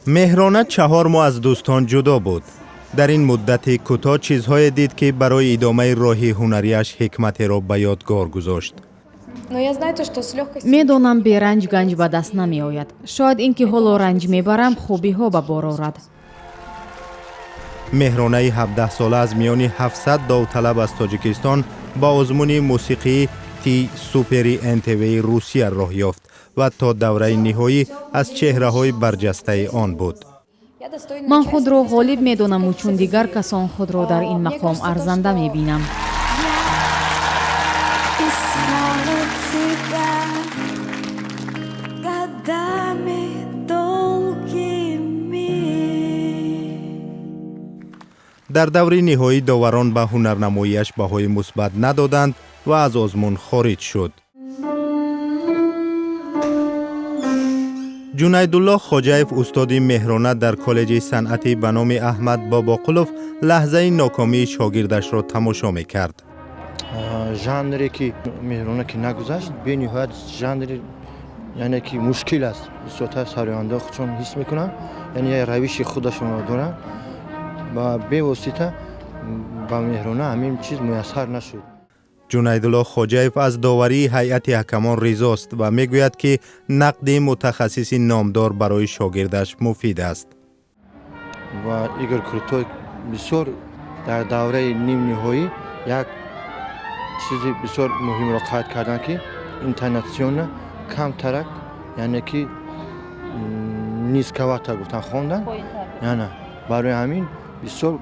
Меҳрона 4 моҳ аз дӯстон ҷудо буд. Дар ин муддати кӯтоҳ чизҳое дид, ки барои идомаи роҳи ҳунариаш ҳикматеро ба ёдгор гузошт. Медонам, беранҷ ганҷ ба даст намеояд. Шояд ин ки ҳоло ранҷ мебарам, хубиҳо ба бор орад. Меҳронаи 17сола аз миёни 700 довталаб аз Тоҷикистон ба озмуни мусиқии Ти Супери НТВи Русия роҳ ёфт ва то давраи ниҳоӣ аз чеҳраҳои барҷастаи он буд. Ман худро ғолиб медонаму чун дигар касон худро дар ин мақом арзанда мебинам. Искала тебя годами долгими. Дар даври ниҳоӣ доварон ба ҳунарнамоияш баҳои мусбат надоданд ва аз озмун хориҷ шуд. Ҷунайдуллоҳ Хоҷаев, устоди Меҳрона дар коллеҷи санъатӣ ба номи Аҳмад Бобоқулов, лаҳзаи нокомии шогирдашро тамошо мекард. Жанре ки Меҳрона ки нагузашт, бениҳоят жанри, яъне ки мушкил аст. Бисёртар сарояндаҳо худшон ҳис мекунанд, яъне як равиши худашонро доранд ва бевосита ба Меҳрона ҳамин чиз муяссар нашуд. Ҷунайдуллоҳ Хоҷаев аз доварии ҳайати ҳакамон ризост ва мегӯяд, ки нақди мутахассиси номдор барои шогирдаш муфид аст. Ва Игор Крутой бисёр дар давраи нимниҳоӣ як чизи бисёр муҳимро қайд карданд, ки интонационно камтарак, яъне ки низковато гуфтан хондан, яна барои ҳамин бисёр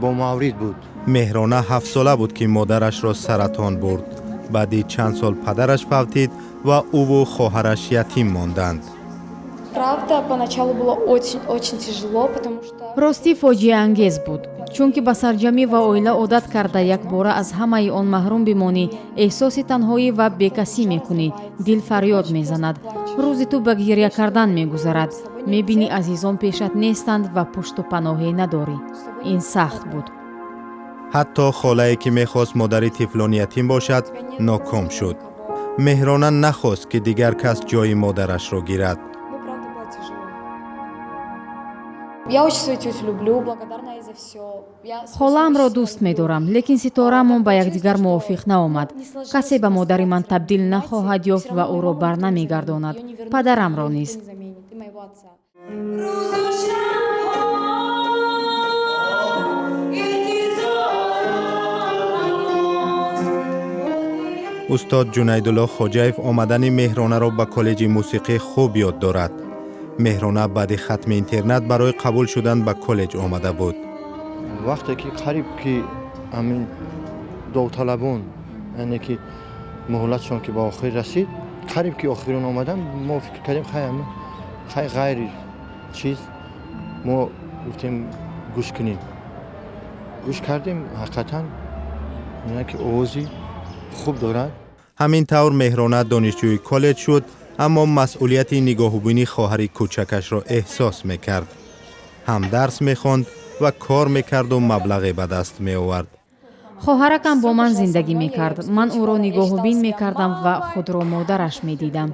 бомаврид буд. Меҳрона 7сола буд, ки модарашро саратон бурд. Баъди чанд сол падараш фавтид ва ӯву хоҳараш ятим монданд. Правда, поначалу было очень-очень тяжело, потому что Ростӣ, фоҷиаангез буд, чунки ба сарҷамӣ ва оила одат карда, якбора аз ҳамаи он маҳрум бимонӣ, эҳсоси танҳоӣ ва бекасӣ мекунӣ. Дил фарёд мезанад, рӯзи ту ба гиря кардан мегузарад. Мебинӣ, азизон пешат нестанд ва пушту паноҳе надорӣ. Ин сахт буд. Ҳатто холае, ки мехост модари тифлони ятим бошад, ноком шуд. Меҳрона нахост, ки дигар кас ҷои модарашро гирад. Ну, правда, было тяжело. Я очень свою тетю люблю, благодарна ей за все. Холаамро дӯст медорам, лекин ситораамон ба якдигар мувофиқ наомад. Касе ба модари ман табдил нахоҳад ёфт ва ӯро бар намегардонад. Падарамро низ. Рӯзу шабҳо интизорам ҳанӯз. Устод Ҷунайдуллоҳ Хоҷаев омадани Меҳронаро ба коллеҷи мусиқӣ хуб ёд дорад. Меҳрона баъди хатми интернат барои қабул шудан ба коллеҷ омада буд. Вақте ки қариб ки ҳамин довталабон, яъне ки муҳлатшон ки ба охир расид, қариб ки охирон омадан, мо фикр кардем, хай, хай, ғайри чиз, мо гуфтем, гӯш кунем. Гӯш кардем, ҳақиқатан ки овози хуб дорад. Ҳамин тавр Меҳрона донишҷӯи коллеҷ шуд, аммо масъулияти нигоҳубини хоҳари кӯчакашро эҳсос мекард. Ҳам дарс мехонд ва кор мекарду маблағе ба даст меовард. Хоҳаракам бо ман зиндагӣ мекард. Ман ӯро нигоҳубин мекардам ва худро модараш медидам.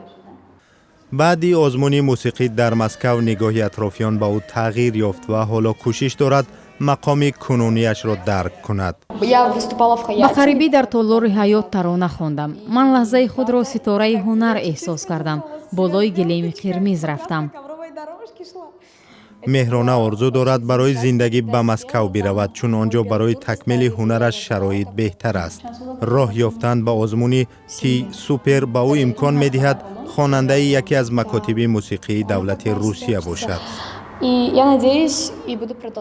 Баъди озмуни мусиқӣ дар Москав нигоҳи атрофиён ба ӯ тағйир ёфт ва ҳоло кӯшиш дорад мақоми кунунияшро дарк кунад. Ба қарибӣ дар толори Ҳаёт тарона хондам. Ман лаҳзаи худро ситораи ҳунар эҳсос кардам. Болои гилеми қирмиз рафтам. Меҳрона орзу дорад барои зиндагӣ ба Москав биравад, чун он ҷо барои такмили ҳунараш шароит беҳтар аст. Роҳ ёфтан ба озмуни Ти Супер ба ӯ имкон медиҳад хонандаи яке аз макотиби мусиқии давлати Русия бошад.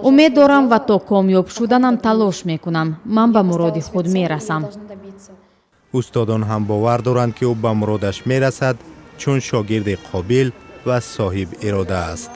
Умед дорам ва то комёб шуданам талош мекунам. Ман ба муроди худ мерасам. Устодон ҳам бовар доранд, ки ӯ ба муродаш мерасад, чун шогирди қобил ва соҳиб ирода аст.